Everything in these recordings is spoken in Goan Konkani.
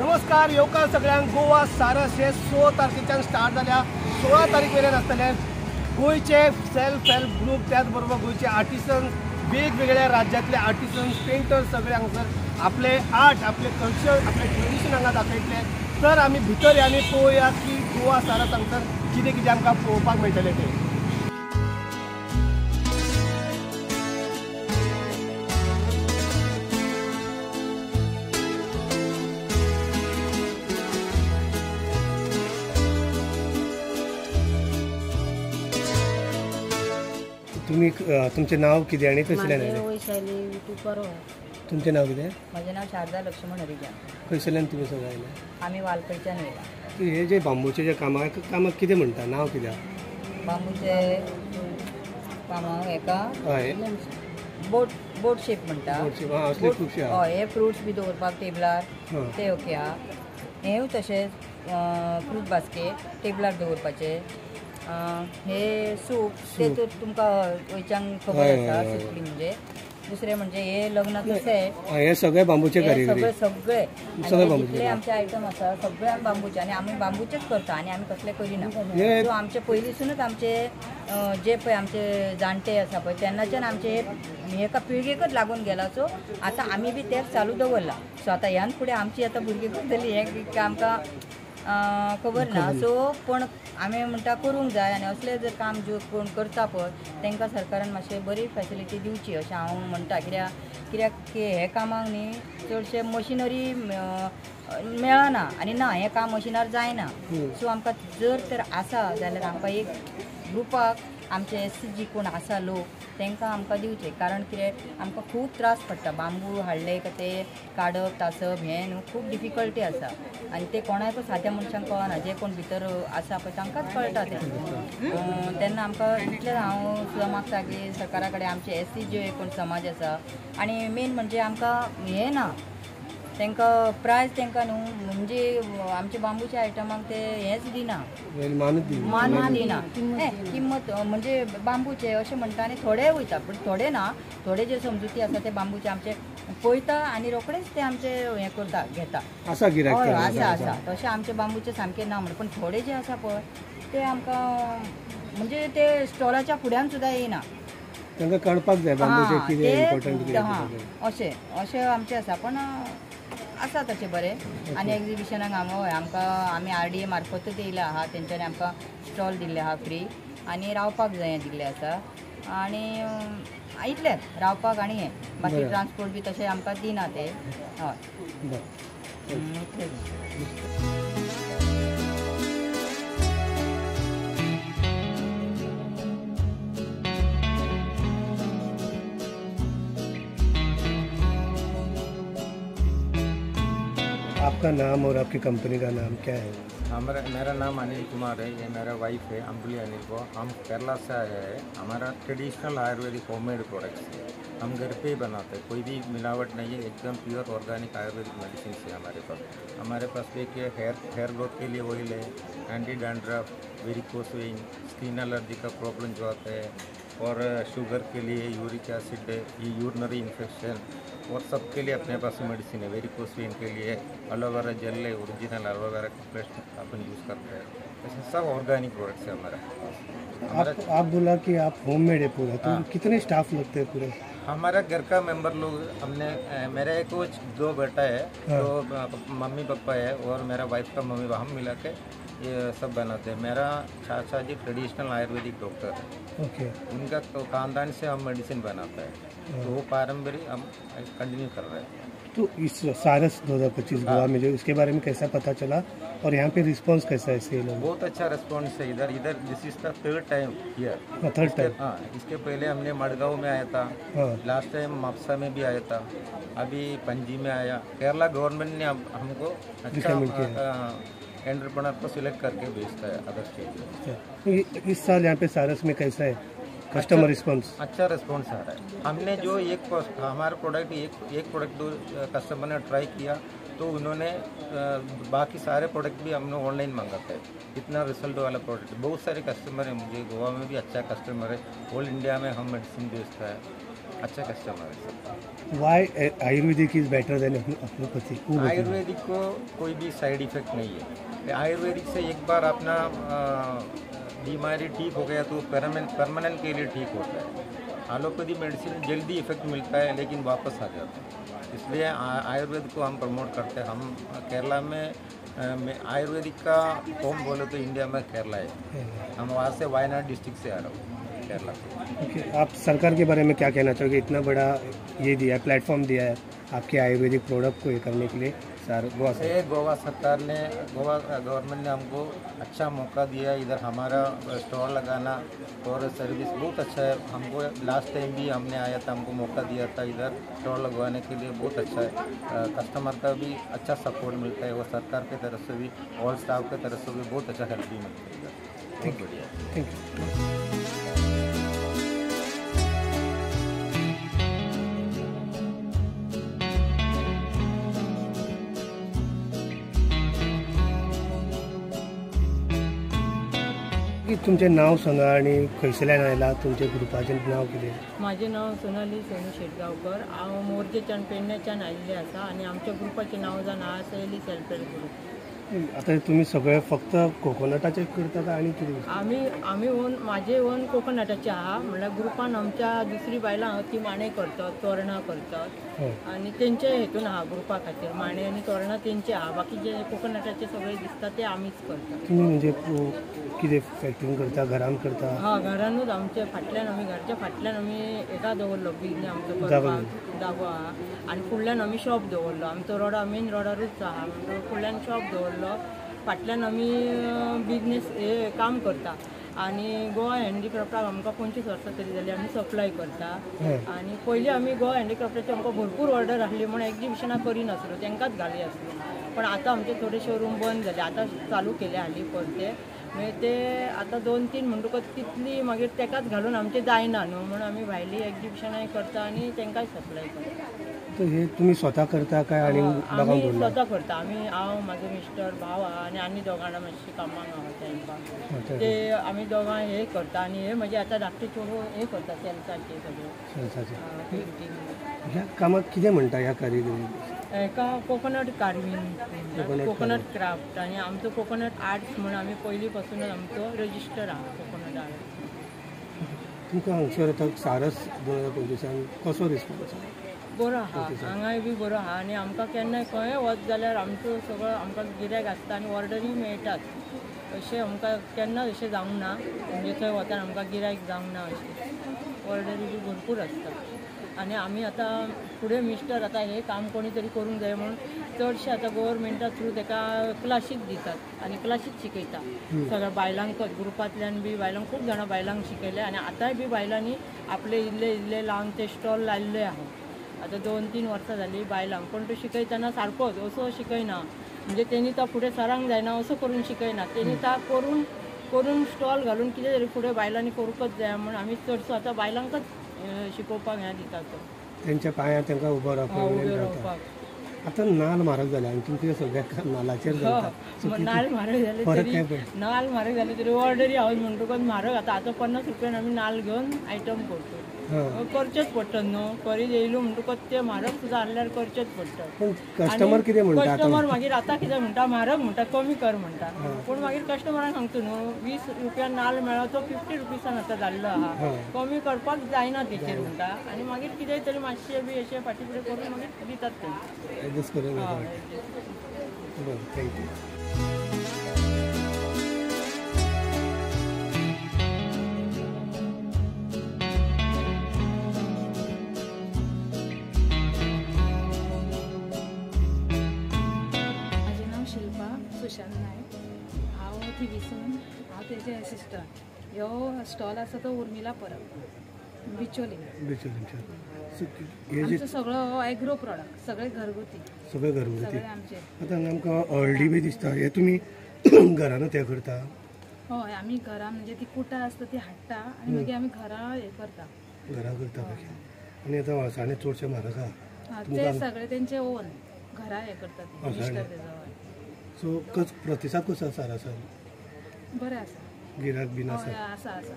नमस्कार येवकार सगळ्यांक। गोवा सारस हे 16 तारखेच्यान स्टार्ट जाल्या 16 तारीख मेरेन आसतले। गोंयचे सेल्फ हेल्प ग्रुप त्याच बरोबर गोंयचे आर्टिसन्स, वेगवेगळ्या राज्यांतले आर्टिसन्स, पेंटर्स सगळे हांगसर आपले आर्ट, आपले कल्चर, आपले ट्रेडिशन हांगा दाखयतले। तर आमी भितर आमी पळोवया की गोवा सारस हांगसर कितें कितें आमकां पळोवपाक मेळटलें तें। तुम्ही तुमचें नाव कितें आनी खंयसरल्यान आयले? वैशाली विटू परब। तुमचें नाव कितें? म्हजें नाव शारदा लक्ष्मण हरिजन। खंयसरल्यान तुमी सगळे आयले? आमी वालपयच्यान येयला। हे जे बांबूचे जे कामाक कामाक कितें म्हणटा, नाव कितें? बांबूचे कामाक हेका हय बोट बोट शेप म्हणटा। हय, हे फ्रुट्स बी दवरपाक टेबलार ते ओके आहा। हेंवूय तशेंच फ्रूट बास्केट टेबलार दवरपाचें। हे सूप ते तर तुमकां वयच्यांक खबर आसा सुपली म्हणजे। दुसरें म्हणजे हे लग्नाचो सेट, हे सगळे बांबूचे कारिगरी, सगळे सगळे जितले आमचे आयटम आसा सगळे आमी बांबूचे आनी आमी बांबूचेच करता आनी आमी कसले करिना। सो आमचे पयलींसूनच आमचे जे पळय आमचे जाणटे आसा पळय तेन्नाच्यान आमचे एका पिळगेकच लागून गेला। सो आतां आमी बी तेच चालू दवरला। सो आतां ह्यान फुडें आमची आतां भुरगीं करतली हें आमकां खबर ना। सो पण आमी म्हणटा करूंक जाय आनी असलें जर काम जो कोण करता पळय तांकां सरकारान मातशें बरी फेसिलिटी दिवची अशें हांव म्हणटा। कित्याक कित्याक हे कामाक न्ही चडशे मशिनरी मेळना आनी ना हें काम मशिनार जायना। सो आमकां जर तर आसा जाल्यार आमकां एक ग्रुपाक आमचे एस सी जी कोण आसा लोक तांकां आमकां दिवचे। कारण कितें आमकां खूब त्रास पडटा, बांबू हाडले काय ते काडप तासप हें न्हू खूब डिफिकल्टी आसा आनी ते कोणाकूच साद्या मनशांक कळना, जे कोण भितर आसा पळय तांकांच कळटा तें। तेन्ना आमकां इतलें हांव सुद्दां मागता की सरकारा कडेन आमचे एस सी जे कोण समाज आसा आनी मेन म्हणजे आमकां हें ना तांकां प्रायस तांकां न्हू म्हणजे आमच्या बांबूच्या आयटमाक ते हेंच दिना, मान दिना, किंमत म्हणजे बांबूचे अशें म्हणटा आनी थोडे वयता पूण थोडे ना, थोडे जे समजुती आसा ते बांबूचे आमचे पळयता आनी रोखडेच ते आमचे हें करता घेता। हय आसा आसा तशें आमचे बांबूचे सामके ना म्हण, पूण थोडे जे आसा पळय ते आमकां म्हणजे ते स्टॉलाच्या फुड्यान सुद्दां येयना। तांकां कळपाक जाय बांबूचे कितें इम्पॉर्टंट कितें अशें अशें आमचें आसा। पण आसा तशें बरें आनी एग्जिबिशनाक हय आमकां आमी आर डी ए मार्फतच येयला आहा, तेंच्यांनी आमकां स्टॉल दिल्ले आहा फ्री आनी रावपाक जाय दिल्लें आसा आनी इतलेंच रावपाक आनी हें बाकी ट्रान्सपोर्ट बी तशें आमकां दिना ते। हय आपका नाम और आपकी कंपनी का नाम क्या है? हमारा मेरा नाम अनिल कुमार है, ये मेरा वाइफ है अंबुली अनिल को। हम केरला से आए हैं। हमारा ट्रेडिशनल आयुर्वेदिक होममेड प्रोडक्ट्स है, हम घर पे ही बनाते हैं, कोई भी मिलावट नहीं है, एकदम प्योर ऑर्गेनिक आयुर्वेदिक मेडिसिन है हमारे पास। हमारे पास देखिए हेयर ग्रोथ के लिए ऑयल है, anti dandruff, varicose vein, skin allergy का प्रॉब्लम जो आता है, और शुगर के लिए यूरिक एसिड है, ये यूरिनरी इन्फेक्शन और सब के लिए अपने पास मेडिसिन है। वेरिकोस वेन के लिए एलोवेरा जेल है, ओरिजिनल एलोवेरा का पेस्ट अपन यूज़ करते हैं। ऐसे सब ऑर्गेनिक प्रोडक्ट्स है हमारा। आप बोला कि आप होममेड है पूरा, तो हाँ। कितने स्टाफ लगते हैं पूरे? हमारा घर का मेंबर लोग, हमने मेरे एक दो बेटा है, हाँ। तो मम्मी पापा है और मेरा वाइफ का मम्मी पापा, हम मिला के ये सब बनाते हैं। मेरा चाचा जी ट्रेडिशनल आयुर्वेदिक डॉक्टर है, ओके। उनका तो खानदान से हम मेडिसिन बनाते हैं, तो वो पारंपरिक हम कंटिन्यू कर रहे हैं। तो इस सारस 2025 गोवा में जो इसके बारे में कैसा पता चला और यहाँ पे रिस्पांस कैसा है? इसे बहुत अच्छा रिस्पांस है इधर। इधर this is the third time here. Third time? हाँ, इसके पहले हमने मडगांव में आया था, लास्ट टाइम म्हापसा में भी आया था, अभी पणजी में आया। केरला गवर्नमेंट ने हमको अच्छा एंटरप्रेन्योर को सिलेक्ट करके भेजता है अदर स्टेट में। इस साल यहाँ पे सारस में कैसा है कस्टमर रिस्पांस? अच्छा रिस्पांस आ रहा है। हमने जो एक हमारा प्रोडक्ट एक प्रोडक्ट दो कस्टमर ने ट्राई किया, तो उन्होंने बाकी सारे प्रोडक्ट भी हमने ऑनलाइन मंगाते हैं। इतना रिजल्ट वाला प्रोडक्ट, बहुत सारे कस्टमर हैं मुझे, गोवा में भी अच्छा कस्टमर है, ऑल इंडिया में हम मेडिसिन बेचता है, अच्छा कस्टमर है सब। Why Ayurvedic is better than allopathy? Ayurvedic को कोई भी साइड इफेक्ट नहीं है। आयुर्वेदिक से एक बार अपना बीमारी ठीक हो गया तो परमानेंट के लिए ठीक होता है। एलोपैथी मेडिसिन जल्दी इफेक्ट मिलता है लेकिन वापस आ जाता है, इसलिए आयुर्वेद को हम प्रमोट करते हैं। हम केरला में आयुर्वेदिक का होम बोले तो इंडिया में केरला है। हम वहाँ से वायनाड डिस्ट्रिक्ट से आ रहा हूँ, केरला से। ओके, आप सरकार के बारे में क्या कहना चाहोगे? इतना बड़ा ये दिया है, प्लेटफॉर्म दिया है आपके आयुर्वेदिक प्रोडक्ट को ये करने के लिए सर, गोवा से। गोवा सरकार ने, गोवा गवर्नमेंट ने हमको अच्छा मौका दिया, इधर हमारा स्टॉल लगाना और सर्विस बहुत अच्छा है। हमको लास्ट टाइम भी हमने आया था, हमको मौका दिया था इधर स्टॉल लगवाने के लिए, बहुत अच्छा है। कस्टमर का भी अच्छा सपोर्ट मिलता है और सरकार की तरफ से भी, ऑल स्टाफ की तरफ से भी बहुत अच्छा हेल्प भी मिलता है इधर। बहुत बढ़िया, thank you. तुमचें नाव सांगा आनी खंयसरल्यान आयला, तुमच्या ग्रुपाचें नाव कितें? म्हाजें नांव सोनाली सोनू शेटगांवकर, हांव मोरजेच्यान पेडण्याच्यान आयिल्लें आसा आनी आमच्या ग्रुपाचें नांव जावन आसा सैली सेल्फ हेल्प ग्रूप। आतां तुमी सगळे फक्त कोकोनटाचें करता काय आनी कितें? आमी ओन, म्हाजें ओन कोकोनटाचें आहा, म्हणल्यार ग्रुपान आमच्या दुसरी बायलां आहा ती माणे करतात, तोरणां करतात आनी तेंचे हेतून आहा ग्रुपा खातीर माणे आनी तोरणां तेंचे आहा, बाकी जे कोकोनटाचे सगळे दिसता ते आमीच करतात। तुमी म्हणजे कितें फॅक्टरीन करता, घरान करता? हा, घरानूच, आमच्या फाटल्यान, आमी घरच्या फाटल्यान आमी हेका दवरलो बिजनेस आमचो करपाक जागो आहा आनी फुडल्यान आमी शॉप दवरलो, आमचो रोडा मेन रोडारूच आहा म्हणटकूच फुडल्यान शॉप दवरलो, फाटल्यान आमी बिजनेस हे काम करता। आनी गोवा हँडीक्राफ्टाक आमकां 25 वर्सां तरी जाली आमी सप्लाय करता आनी पयलीं आमी गोवा हँडीक्राफ्टाची आमकां भरपूर ऑर्डर आसली म्हूण एग्जिबिशनां करिनासलो, तांकांच घाली आसलो, पण आतां आमचे थोडे शोरूम बंद जाले, आतां चालू केले हालीं परते, मागीर ते आतां 2-3 म्हणटकच तितली मागीर तेकाच घालून आमचें जायना न्हू, म्हणून आमी भायली एग्जिबिशनांय करता आनी तांकांय सप्लाय करता। तर हे तुम्ही स्वतः करता काय आनी आमी स्वता करता, आमी, हांव, म्हाजो मिस्टर, भाव आहा आनी आनी दोगां जाणां मातशीं कामाक आहा तांकां, ते आमी दोगां हे करता आनी हे म्हजे आतां धाकटे चेडूं हे करता सेल्साचे सगळे सेल्साचे पेंटींग। ह्या कामाक कितें म्हणटा ह्या कारिगिरी? हेका कोकोनट कार्विंग, कोकोनट क्राफ्ट आनी आमचो कोकोनट आर्ट्स म्हूण आमी पयलीं पासूनच आमचो रजिस्टर आहा कोकोनट आर्ट्स। तुमकां हांगसर आतां सारस 2025 कसो रिस्पॉन्स आहा? बरो आहा, हांगाय बी बरो आहा आनी आमकां केन्नाय खंय वच जाल्यार आमचो सगळो आमकां गिरायक आसता आनी ऑर्डरूय मेळटात, अशें आमकां केन्नाच अशें जावंक ना, म्हणजे थंय वतान आमकां गिरायक जावंक ना, अशें ऑर्डरी बी भरपूर आसता। आनी आमी आतां फुडें मिस्टर आतां हें काम कोणी तरी करूंक जाय म्हणून चडशें आतां गोवोरमेंटा थ्रू ताका क्लासीक दितात आनी क्लासीक शिकयता सगळ्या बायलांकच, ग्रुपांतल्यान बी बायलांक खूब जाणां बायलांक शिकयलें आनी आतांय बी बायलांनी आपले इल्ले इल्ले लावन ते स्टॉल लायिल्ले आहा। आतां 2-3 वर्सां जालीं बायलांक, पूण तो शिकयतना सारकोच असो शिकयना, म्हणजे तेणी तो फुडें सरांक जायना असो करून शिकयना, तेणी तो करून करून स्टॉल घालून कितें तरी फुडें बायलांनी करूंकच जाय म्हूण आमी चडसो आतां बायलांकच शिकोवपाक हें दिता। तो तेंच्या पांयार तांकां उबो रावपाक। आतां नाल म्हारग जाले आनी तुमचें सगळें नालाचेर जाता, नाल म्हारग जाले तरी, नाल म्हारग जाले तरी ऑर्डरी हांव म्हणटकच म्हारग आतां, आतां 50 रुपयान आमी नाल घेवन आयटम करता, करचेच पडटा न्हू, करीत येयलो म्हणटकच ते म्हारग सुद्दां आहल्यार करचेच पडटा। कस्टमर कितें म्हणटा? कस्टमर मागीर आतां कितें म्हणटा, म्हारग म्हणटा, कमी कर म्हणटा, पूण मागीर कस्टमरांक सांगता न्हू 20 रुपया नाल मेळ्ळो तो 50 रुपीसान आतां जाल्लो आहा, कमी करपाक जायना तेचेर म्हणटा आनी मागीर कितेंय तरी मातशें बी अशें फाटीं फुडें करून मागीर दितात ते एडजस्ट करून। बरें, thank you. Sushant Naik, हांव थिवीसून, हांव तेजे एसिस्टंट। ह्यो स्टॉल आसा तो उर्मिला परब बिचोली, आमचो सगळो एग्रो प्रोडक्ट, सगळे घरगुती, सगळे घरगुती आमचे। आतां आमकां हळदी बी दिसता, हे तुमी घरानूच हें करता? हय, आमी घरा, म्हणजे ती कुटां आसता ती हाडटा आनी मागीर आमी घरा हें करता, घरा करता। आनी आतां अळसाणे चडशे म्हारग आहा, ते सगळे तेंचे ओन, घरा हें करता ती मिस्टर तेजो. सो कस प्रतिसाद कसो आसा सारासान? बरें आसा, गिरायक बीन आसा? आसा आसा.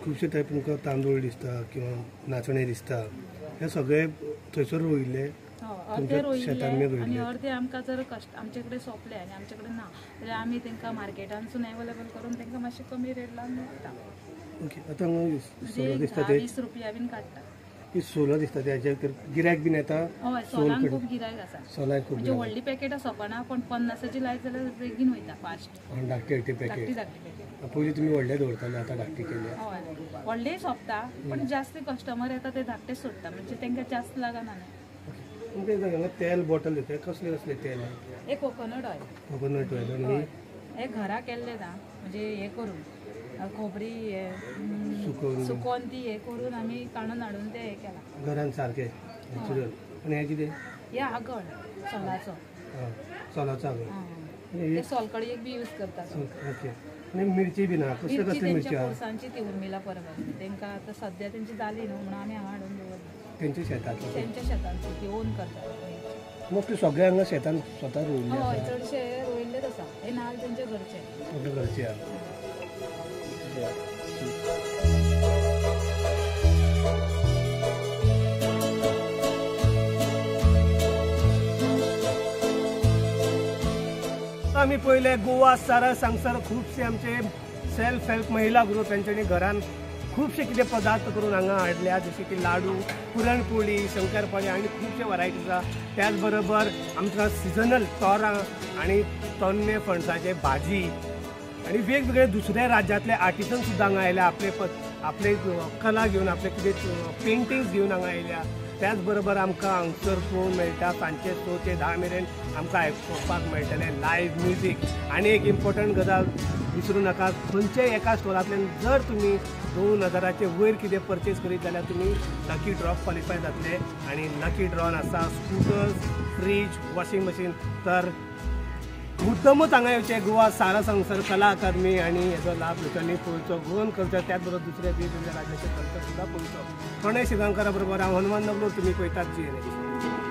खुबशे टायप तुमकां तांदूळ दिसता किंवा नाचणे दिसता, हे सगळे थंयसर रोयिल्ले? अर्दे रोयिल्ले आनी अर्दे आमकां जर आमचे कडेन सोंपले आनी आमचे कडेन ना जाल्यार आमी तांकां मार्केटांतसून एवेलेबल करून तांकां मातशें कमी रेट लावन विकता. ओके, आतां सोलो दिसता ते 20 रुपया बीन काडटा. ही सोलो दिसता त्याच्या भितर गिरायक बीन येता? हय, सोलांक खूब गिरायक आसा. सोलांक खूब, म्हणजे व्हडली पॅकेटां सोंपना पण 50ची लायत जाल्यार बेगीन वयता फास्ट. धाकटी धाकटी पॅकेट. धाकटी धाकटी पॅकेट पयलीं तुमी व्हडले दवरताले, आतां धाकटी केली. हय, व्हडलेय सोंपता पण जास्त कस्टमर येता ते धाकटे सोडटा, म्हणजे तांकां जास्त लागना न्हय. तुमकां हांगा तेल बॉटल दिता, कसले कसले तेल? हे कोकोनट ऑयल. कोकोनट ऑयल आनी हे घरा केल्ले ना, म्हणजे हे करून खोबरी हे सुकोवन ती हे करून आमी काडून हाडून ते हे केला घरान सारकें नॅचरल. आनी हें कितें? हे आगळ सोलाचो. सोलाचो आगळ, ते सोलकडयेक बी यूज करतात. ओके, आनी मिरची बी ना? कसले कसले मिरची? पोरसांची ती उर्मिला परब, तांकां आतां सद्या तेंची जाली न्हू म्हणून आमी हांगा हाडून दवरली. तेंच्या शेतांतली? तेंच्या शेतांतली ती ओन करतात मोस्टली सगळे हांगा शेतान स्वता रोयिल्ले. हय, चडशे रोयिल्लेच आसा. हे नाल्ल तेंच्या घरचे. सगळे घरचे आसा. आमी पळयले गोवा सारस हांगसर खुबशे आमचे सेल्फ हेल्प महिला ग्रुप यांच्यानी घरान खुबशे कितें पदार्थ करून हांगा हाडल्या, जशे की लाडू, पुरणपोळी, शंकरपाळी आनी खुबशे वरायटीज आसा. त्याच बरोबर आमकां सिजनल तोरां आनी तन्ने फणसाचे भाजी आनी वेगवेगळे दुसऱ्या राज्यांतले आर्टिसन सुद्दां हांगा आयल्या, आपले आपले कला घेवन, आपले कितें पेंटिंग्स घेवन हांगा आयल्या. त्याच बरोबर आमकां हांगसर पळोवंक मेळटा सांजचे 6 ते 10 मेरेन आमकां आयकुपाक मेळटलें लायव्ह म्युजीक. आनी एक इम्पॉर्टंट गजाल विसरूं नाका, खंयच्याय एका स्टॉलांतल्यान जर तुमी 2000 वयर कितें परचेज करीत जाल्यार तुमी लकी ड्रॉ क्वॉलिफाय जातले. आनी लकी ड्रॉन आसा स्कुटर्स, फ्रीज, वॉशिंग मशीन. तर मुद्दमूच हांगा येवचें गोवा सारस हांगसर कला अकादमी आनी हेजो लाभ घेवचो आनी पळोवचो गोवन कल्चर, त्याच बरोबर दुसऱ्या वेगवेगळ्या राज्याचे कल्चर सुद्दां पळोवचो. प्रणय शिगांवकारा बरोबर हांव हनुमान नगलोर, तुमी पळयतात GNH.